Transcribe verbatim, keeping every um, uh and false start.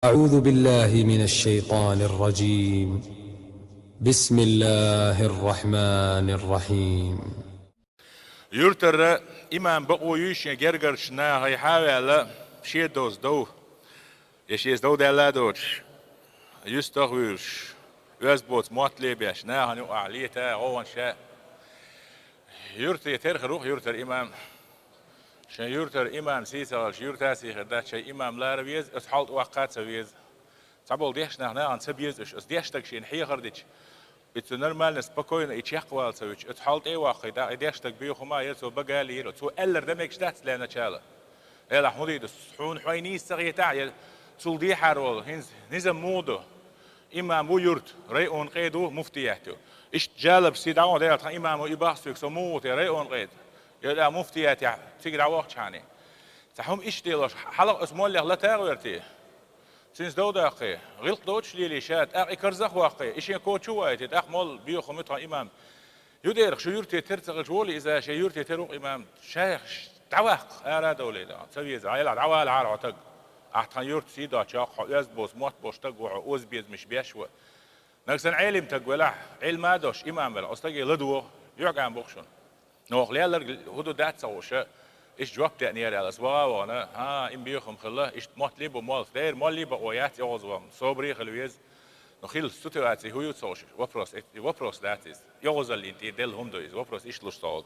أعوذ بالله من الشيطان الرجيم. بسم الله الرحمن الرحيم. Юртара имам бакъо юй шен гергарчу нахе хьаваьлла, шен доза дов, я шен дов даьлла а доцуш, юьстах а вуьйлуш, оьзда боцу мотт лебеш, нахана юкъахь лета а, гӀовгӀанаш а. Юрте тера хир ву-кх юртара имам. Шайн юртара имам сий ца хилча, юрта а сий хир дац, шайн имам лара веза, оцу хьал тӀе ваккха а ца веза. Цхьаболу дешна нах нахана ца беза уьш, оцу дешнашка шена хьехар дича, и цу нормально, спокойно и чекхвала ца вуьтуш, оцу хьал тӀе а ваккхий, тӀаккха и дешнашка буьйху ма яра, цо багали йира, цо аьллар дан мегаш дац для начала. Элахь, хӀун дийр ду, хьуна хьо нийса ца хетахь, я цул дехьара волу, хӀинца низам муха ду? Имам ву юрта, район къеда ву, муфтият ю. Иштта жалоб сий дӀагӀо дела, тхан имам ву, и бахса вуьгу, со муха ву те, район къеда? Я да муфтиятехь цига дӀавахчахьана. Цхьа хӀума иштта делош, хьалха оцу моллех лата а гӀоьртий? Цуьнца дов даккхий, гӀиллакх доцуш лелий ша, тӀаккха и карзах ваккхий, и шен кочу а вайтий, тӀаккха молла боьха хӀума ю тхан имам. Юдерах шу юрте тера ца хилча волий иза, шен юрте тера ву-кх имам, шайх дӀаваккха, ара а довлий, ца веза, Ӏела дӀавалахьара хьо таг. Ахь тхан юрта сий доцчохь, хьо оьзда боцу мотт болуш таг ву, хьо озабезамаш беш ву. Нагахь санна Ӏелим таг велахь, Ӏилма а долуш, имам велахь, оцу стаге ладогӀа, юьхь-гӀам бу-кх шуна. Нохах лелларг хӀун ду дац ца хууш, иштта жоп деанера аьлла, аса ваха а вахана, хӀан, и боьха хӀума хилла, иштта мотт лебо молла, дера молла лебо яц, йогӀуз ван, собаре а хила веза. Ну, хилла ситуаци хӀун ю ца хууш, вопрос, и вопрос дац иза. ЙогӀузаллин тӀера делла хӀума ду иза, вопрос иштта луш ца хууш.